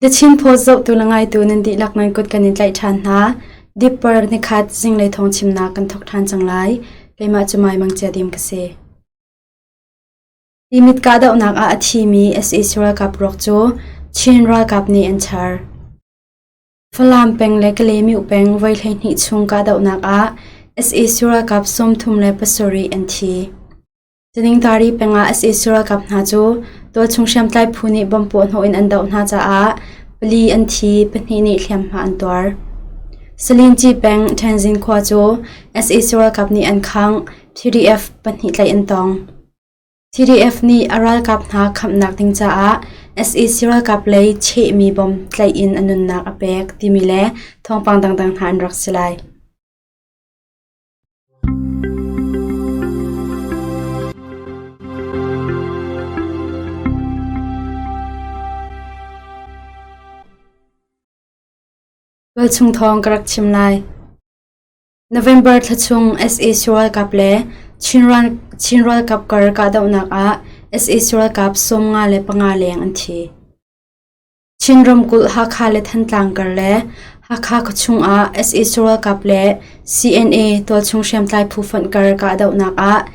The Chin Post zohtu le ngaitu nan dihlak nan kut kan in tlaih ṭhan hna. Dipper nikhat zinglei thawng chimnak kan thawk ṭhan cang lai. Keimah cu Mai Mang Cia Dim ka si. Timit kahdohnak ah a thimi sac ralkap ruak cu Chin ralkap nih an char. Falam peng le Kalaymyo peng voi 12 chung kahdohnak ah sac ralkap 37 an thi. Taningtari peng ah sac ralkap hna cu tualchung hriamtlai phu nih bomb puahhnawh in an doh hna caah pali an thi, pahnih nih hliamhma an tuar. Salinci peng Thanzin khua cu sac ralkap nih an khangh, PDF pahnih tlaih an tong. PDF nih a ralkap hna khamhnak ding caah sac ralkap lei chehmi bomb tlaih in a nunnak a pek timi le thawngpang dangdang hna an rak si lai. Tualchung thawng ka rak chim lai. November thla chung sac ralkap le Chin ralkap kar kahdohnak ah sac ralkap 55 leng an thi. Chin ramkulh Hakha le Thantlang kar le Hakha khuachung ah sac ralkap le CNA tualchung hriamtlai phu fonh kar kahdohnak ah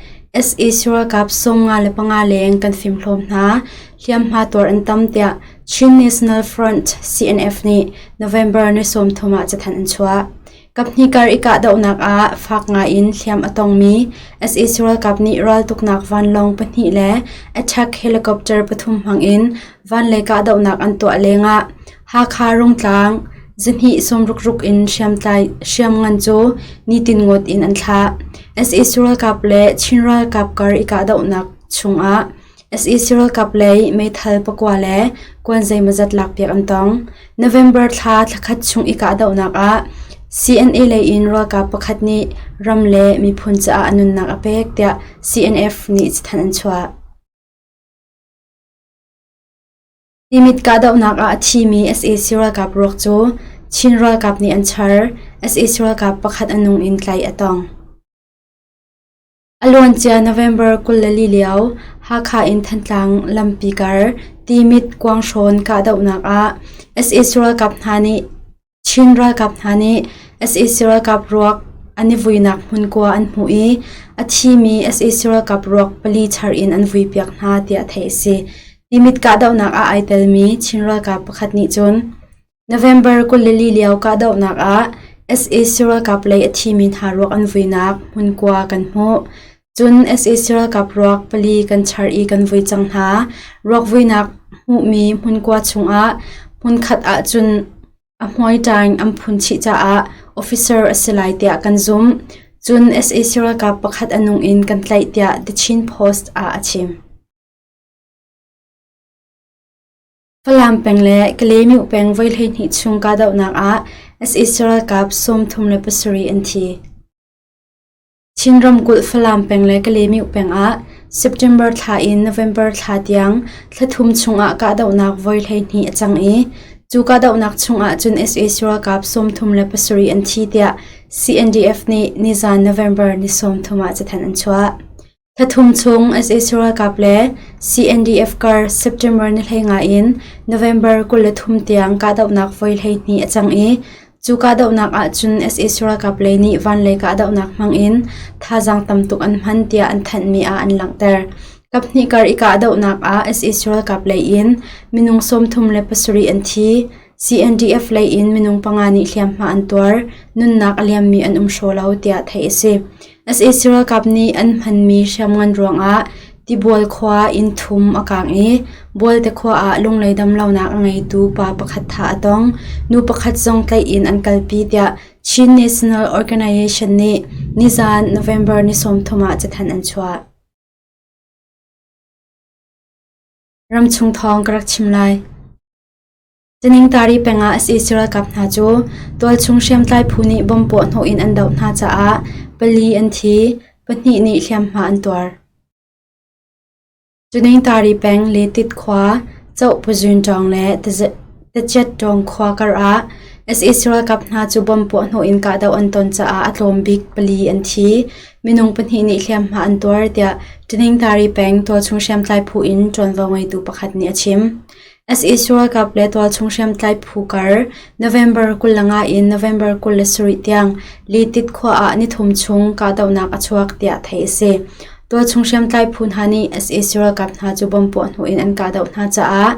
sac ralkap 55 leng kan fimhlawm hna, hliamhma tuar an tam tiah Chin National Front CNF nih November ni 30 ah cathanh an chuah. Kaphnih kar i kahdohnak ah fak ngaiin hliam a tongmi sac ralkap nih raltuknak vanlawng pahnih le attack helicopter pathum hmangin vanlei kahdohnak an tuah lengah Hakha Rungtlang zahnih sawmrukruk in hriamngan cu nitin ngawt in an thlah. Sac ralkap le Chin ralkap kar i kahdohnak chungah sac ralkap lei meithal pakua le kuan zeimawzat lakpiak an tong. November thla thlakhat chung i kahdohnak ah CNA lei in ralkap pakhat nih ram le miphun caah a nunnak a pek tiah CNF nih cathanh an chuah. Timit kahdohnak ah a thimi sac ralkap ruak cu Chin ralkap nih an char. Sac ralkap pakhat a nung in tlaih a tong. A luancia November 24 lio Hakha in Thantlang lampi kar Timit Kuanghrawn kahdohnak ah sac ralkap hna nih Chin ralkap hna nih sac ralkap ruak an i vuinak hmunkua an hmuh i a thimi sac ralkap ruak pali char in an vuipiak hna tiah theih a si. Timit kahdohnak ah ai telmi Chin ralkap pakhat nih cun November 24 lio kahdohnak ah sac ralkap lei a thimi hna ruak an vuinak hmunkua kan hmuh. Cun sac ralkap ruak pali kan char i kan vui cang hna. Ruak vuinak hmuhmi hmunkua chungah hmunkhat ahcun a hmuaiṭaing an phun chih caah officer a si lai tiah kan zumh. Cun sac ralkap pakhat a nung in kan tlaih tiah The Chin Post ah a chim. Falam peng le Kalaymyo peng voi 12 chung kahdohnak ah sac ralkap 37 an thi. Chin ramkulh Falam peng le Kalaymyo peng ah September thla in November thla tiang thla thum chungah kahdohnak voi 12 a cang i cu kahdohnak chungah cun sac ralkap 37 an thi tiah CNDF nih nizan November ni 30 ah cathanh an chuah. Thla chung sac ralkap le CNDF kar September ni 15 in November 23 tiang kahdohnak voi 12 a cang i cu kahdohnak ahcun sac ralkap lei nih vanlei kahdohnak hmang in thazaang tam tuk an hman tiah an thanhmi ah an langhter. Kaphnih kar i kahdohnak ah sac ralkap lei in minung 37 an thi. CNDF lei in minung panga nih hliamhma an tuar, nunnak a liammi an um hraw lo tiah theih a si. Sac ralkap nih an hmanmi hriamngan ruangah Tibual khua inn thum a kaang i Bualte khua ah lunglei damlonak a ngeitu pa pakhat thah a tong. Nu pakhat zong tlaih in an kalpi tiah Chin National Organization nih nizaan November ni 30 ah cathanh an chuah. Ramchung thawng ka rak chim lai. Taningtari peng ah sac ralkap hna cu tualchung hriamtlai phu nih bomb puahhnawh in an doh hna caah pali an thi, pahnih nih hliamhma an tuar. Taningtari peng Letit khua, Cohpazun ṭawng le Tachet ṭawng khua kar ah sac ralkap hna cu bomb puahhnawh in kahdoh an ton caah a tlawm bik pali an thi, minung pahnih nih hliamhma an tuar tiah Taningtari peng tualchung hriamtlai phu in ṭuanvo ngeitu pakhat nih a chim. Sac ralkap le tualchung hriamtlai phu kar November 25 in November 27 tiang Litit khua ah nithum chung kahdohnak a chuak tiah theih a si. Tualchung hriamtlai phu hna nih sac ralkap hna cu bomb puah hnu in an kahdoh hna caah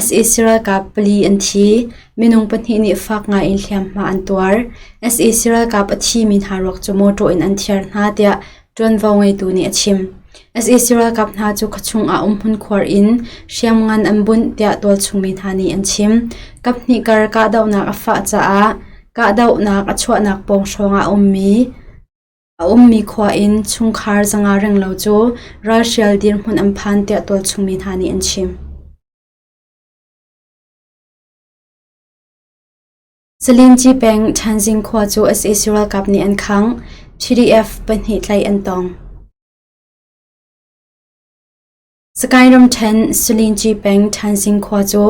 sac ralkap pali an thi. Minung pahnih nih fak ngai in hliamhma an tuar. Sac ralkap a thimi hna ruak cu mawṭaw in an thiar hna tiah ṭuanvo ngeitu nih a chim. Sac ralkap hna cu khuachung ah umhmun khuar in hriamngan an bunh tiah tualchung mi hna nih an chim. Kaphnih kar kahdohnak a fah caah kahdohnak a chuahnak pawng hrawng ah a ummi khua in chungkhar 500 renglo cu ralhrial dirhmun an phan tiah tualchung mi hna nih an chim. Salinci peng Thanzing khua cu sac ralkap nih an khangh. PDF pahnih tlaih an tong. Sagaing ramṭhen Salinci peng Thanzing khua cu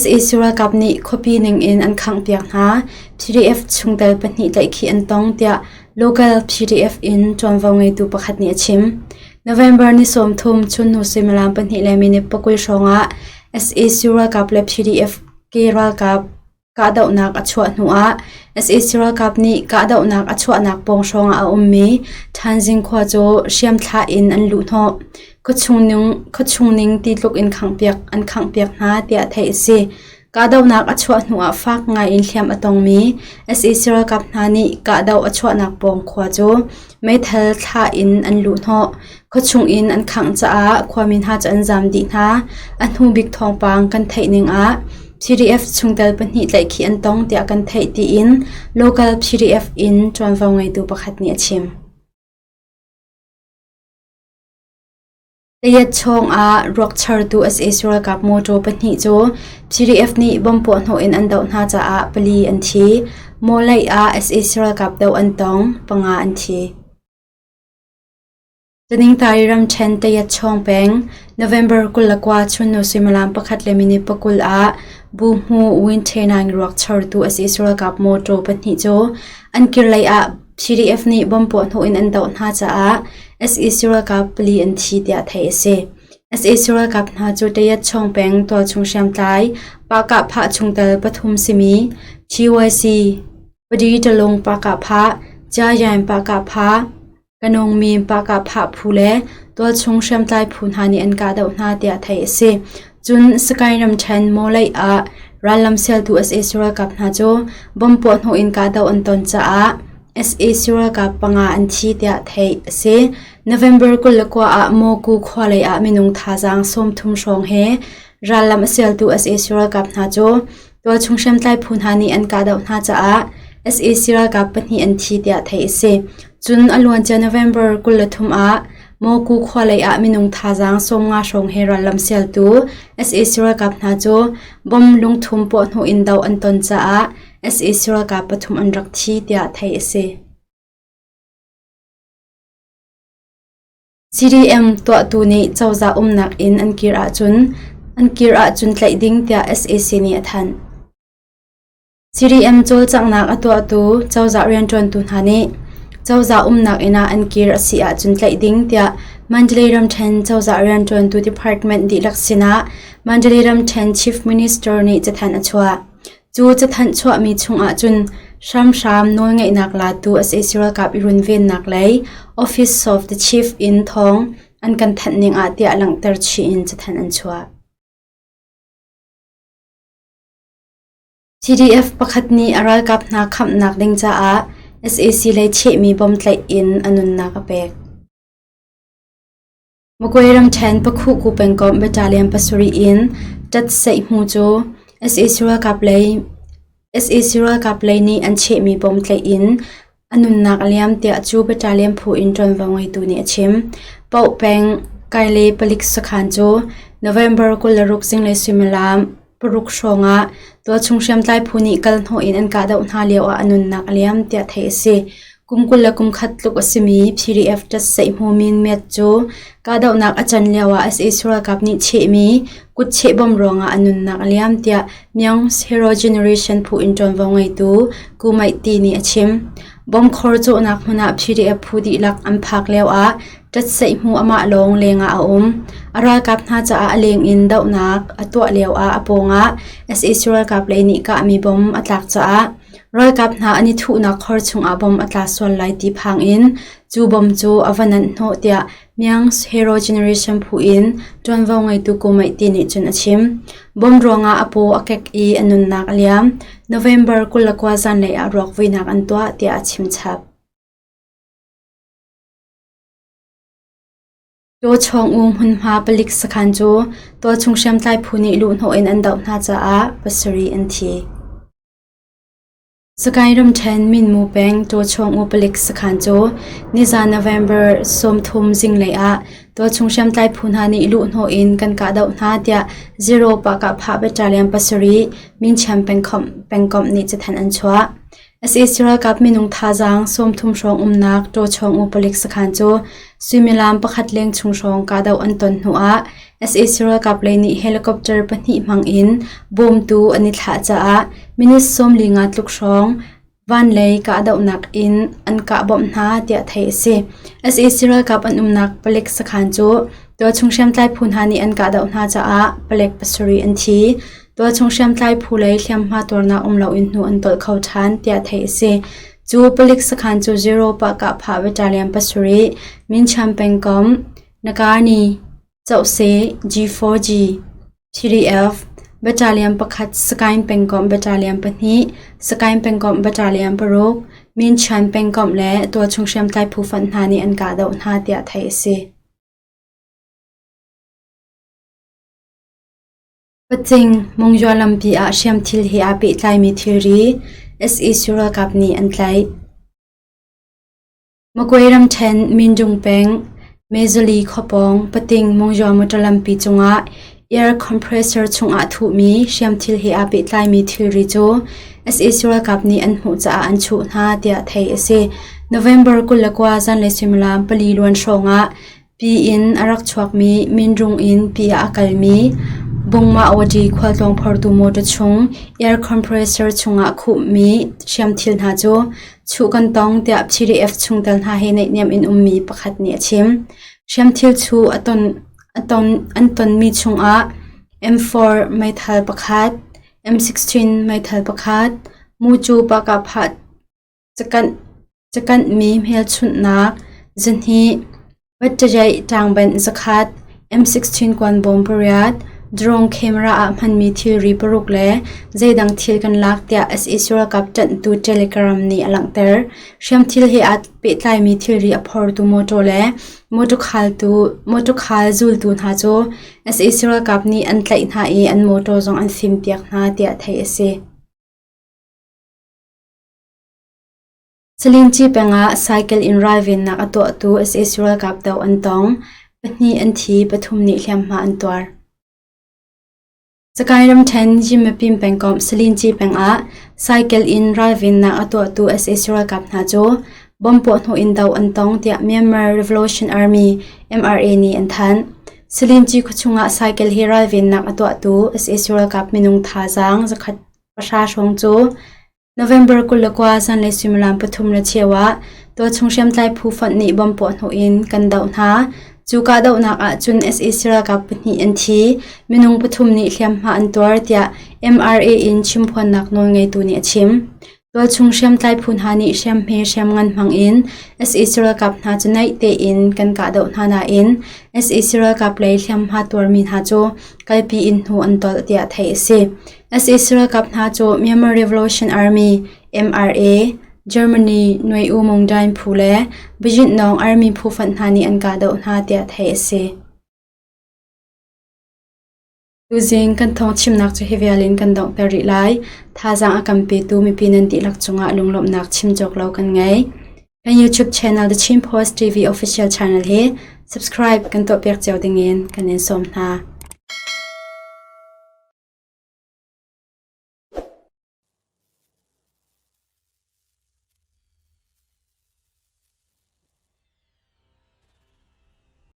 sac ralkap nih khuapi ning in an khanghpiak hna. PDF chungtel pahnih tlaihkhih an tong tiah local PDF in ṭuanvo ngeitu pakhat nih a chim. November ni 30 chunhnu suimilam 2 le minute 20 hrawng ah sac ralkap le PDF ke ralkap kahdohnak a chuah hnuah sac ralkap nih kahdohnak a chuahnak pawng hrawngah a ummi Thanzing khua cu hriamthlah in an luhhnawh. Khuachung ning ti tluk in an khanghpiak hna tiah theih a si. Kahdohnak a chuah hnuah fak ngai in hliam a tongmi sac ralkap hna nih kahdoh a chuahnak pawng khua cu meithal thlah in an luhhnawh. Khuachung in an khangh caah khuami hna cu an zaam dih hna. A hnu bik thawngpang kan theih ning ah PDF chungtel pahnih tlaihkhih an tong tiah kan theih tiin local PDF in ṭuanvo ngeitu pakhat nih a chim. Tayet chawng ah ruak chartu sac ralkap mawṭaw pahnih cu PDF nih bomb puahhnawh in an doh hna caah pali an thi. Mawleih ah sac ralkap doh an tong, panga an thi. Taningtari ramṭhen Tayet chawng peng November 29 chunhnu suimilam pakhat le minute 20 ah Buhmu Win Htwe Naing ruak chartu sac ralkap mawṭaw pahnih cu an kirlei ah PDF nih bomb puahhnawh in an doh hna caah sac ralkap pali an thi tiah theih a si. Sac ralkap hna cu Tayatchawng peng tualchung hriamtlai Pahkahphah chungtel pathum simi TYC, Padi Talung Pahkahphah, Ciayan Pahkahphah, Kanongmi Pahkahphah phu le tualchung hriamtlai phu hna nih an kahdoh hna tiah theih a si. Cun Sagaing ramṭhen Mawleih ah rallam sialtu sac ralkap hna cu bomb puahhnawh in kahdoh an ton caah sac ralkap panga an thi tiah theih a si. November 29 ah Mawku khua lei ah minung thazaang 30 hrawng he rallam a sialtu sac ralkap hna cu tualchung hriamtlai phu hna nih an kahdoh hna caah sac ralkap pahnih an thi tiah theih a si. Cun a luancia November 23 ah Mawku khua lei ah minung thazaang 50 hrawng he rallam sialtu sac ralkap hna cu bomb lungthum puahhnawh in doh an ton caah sac ralkap pathum an rak thi tiah theih a si. CDM tuahtu nih cozah umnak in an kir ahcun an kir ahcun tlaih ding tiah sac nih a thanh. CDM cawlcanghnak a tuahtu cozah rianṭuantu hna nih cozah umnak inn ah an kir a si ahcun tlaih ding tiah Mandalay ramṭhen cozah rianṭuantu department dihlak sinah Mandalay ramṭhen Chief Minister nih cathanh a chuah. Cu cathanh chuahmi chungah cun hramhram nawlngeihnak latu sac ralkap i runvennak lei Office of the Chief in thawng an kan thanh ning ah tiah langhter chih in cathanh an chuah. CDF pakhat nih a ralkap hna khamhnak ding caah sac lei chehmi bom tlaih in a nunnak a pek. Magway ramṭhen Pakhuhku pengkomh battalion pasarih in ṭatsaihmu cu sac ralkap lei nih an chehmi bom tlaih in A nunnak a liam tiah cu battalion phu in ṭuanvo ngeitu nih a chim. Paoh peng Kaile palik sakhan cu November 26 zinglei suimilam 6 hrawng ah tualchung hriamtlai phu nih kalhnawh in an kahdoh hna lioah a nunnak a liam tiah theih a si. Kum 21 tluk a simi PDF ṭatsaihmu Min Myat cu kahdohnak a can lioah sac ralkap nih chehmi kutcheh bom ruangah a nunnak a liam tiah Myeong Hero Generation phu in ṭuanvo ngeitu Ku Maih Ti nih a chim. Bomb khor cawhnak hmun ah PDF phu dihlak an phak lio ah ṭatsaih-hmu amah lawng lengah a um. A ralkap hna caah a leng in dohnak a tuah lio ah a pawngah sac ralkap lei nih kahmi bomb a tlak caah ralkap hna an i thuhnak khor chungah bomb a tla sual lai ti phang in cu bomb cu a va nanh hnawh tiah Myang Hero Generation phu in ṭuanvo ngeitu Ko Maih nih cun a chim. Bomb ruangah a paw a kek i a nunnak a liam. November 29 zanlei ah ruak vuinak an tuah tiah a chim chap. Tuachawng-u hmunhma palik sakhan cu tualchung hriamtlai phu nih luhhnawh in an doh hna caah pasarih an thi. Sagaing ramṭhen Minmu peng Tuachawng-u palik sakhan cu nizan November 30 zinglei ah tualchung hriamtlai phu hna nih luhhnawh in kan kahdoh hna tiah Zero Pahkahphah Battalion pasarih Minchiam pengkomh nih cathanh an chuah. Sac ralkap minung thazaang 30 hrawng umnak Tuachawng-u palik sakhan cu suimilam pakhat leng chung hrawng kahdoh an ton hnuah Sac ralkap lei nih helicopter pahnih hmang in bawmtu an i thlah caah minute 45 tluk hrawng vanlei kahdohnak in an kah bawmh hna tiah theih a si. Sac ralkap an umnak palek sakhan cu tualchung hriamtlai phu hna nih an kahdoh hna caah palek pasarih an thi. Tualchung hriamtlai phu lei hliamhma tuarnak um loin hnu an tolh kho ṭhan tiah theih a si. Cu palik sakhan cu Zero Pah Phah Battalion pasarih Mincham pengkomh Nagani Cohseh G4G, PDF, Battalion pakhat Sagaing pengkomh Battalion pahnih, Sagaing pengkomh Battalion paruk, Minchan pengkomh le tualchung hriamtlai phu fonh hna nih an kahdoh hna tiah theih a si. Pacing Mungzua lampi ah hriamthil he aa pehtlaimi thilri sac ralkap nih an tlaih. Magway ramṭhen Mindung peng Mezali khuapawng Pating Mungzua motor lampi cungah air compressor chungah thuhmi hriamthil he aa pehtlaimi thilri cu sac ralkap nih an hmuh caah an chuh hna tiah theih a si. November 29 zanlei suimilam pali luan hrawngah Pi in a rak chuakmi Mindung in pi ah a kalmi Bungmah-Awdi khualtlawng phortu mawṭaw chung air compressor chungah khuhmi hriamthil hna cu chuh kan tong tiah PDF chungtel hna he naihniam in ummi pakhat nih a chim. Hriamthil chuh an tonmi chungah M4 meithal pakhat, M16 meithal pakhat, mucu pakahphah Cakanhmi hmelchunhnak zahnih, vatṭajaih ṭangbenh zakhat, M16 kuanbawm pariat, drone camera ah hmanmi thilri paruk le zeidang thil kan lak tiah sac ralkap ṭanhtu Telegram nih a langhter. Hriamthil he aa pehtlaimi thilri a phortu mawṭaw le mawṭaw khal zultu hna cu sac ralkap nih an tlaih hna i an mawṭaw zong an fimpiak hna tiah theih a si. Salinci peng ah cycle in ralvennak a tuahtu sac ralkap doh an tong. Pahnih an thi, pathum nih hliamhma an tuar. Sagaing ramṭhen Yinmapin pengkomh Salinci peng ah cycle in ralvennak a tuahtu sac ralkap hna cu bomb puahhnawh in doh an tong tiah Myanmar Revolution Army MRA nih an thanh. Salinci khuachung ah cycle he ralvennak a tuahtu sac ralkap minung thazaang zakhat pahra hrawng cu November 29 zanlei suimilam pathum le cheu ah tualchung hriamtlai phu fonh nih bomb puahhnawh in kan doh hna. Cu kahdohnak ah cun sac ralkap pahnih an thi, minung pathum nih hliamhma an tuar tiah MRA in chimphuannak nawlngeitu nih a chim. Tualchung hriamtlai phu hna nih hriamhme hriamngan hmang in sac ralkap hna cu naih tein kan kahdoh hna nain sac ralkap lei hliamhma tuarmi hna cu kalpi in hnu an tolh tiah theih a si. Sac ralkap hna cu Myanmar Revolution Army (MRA), Germany Nuai-U Mungdaing phu le Bajintnawng Army phu fonh hna nih an kahdoh hna tiah theih a si. Tuzing kan thawng chimnak cu hi vial in kan donghter rih lai. Thazaang a kan petu mipi nan dihlak cungah lunglawmhnak chim cawk lo kan ngei. Kan YouTube channel The Chin Post TV official channel hi subscribe kan tuahpiak cio dingin kan in sawm hna.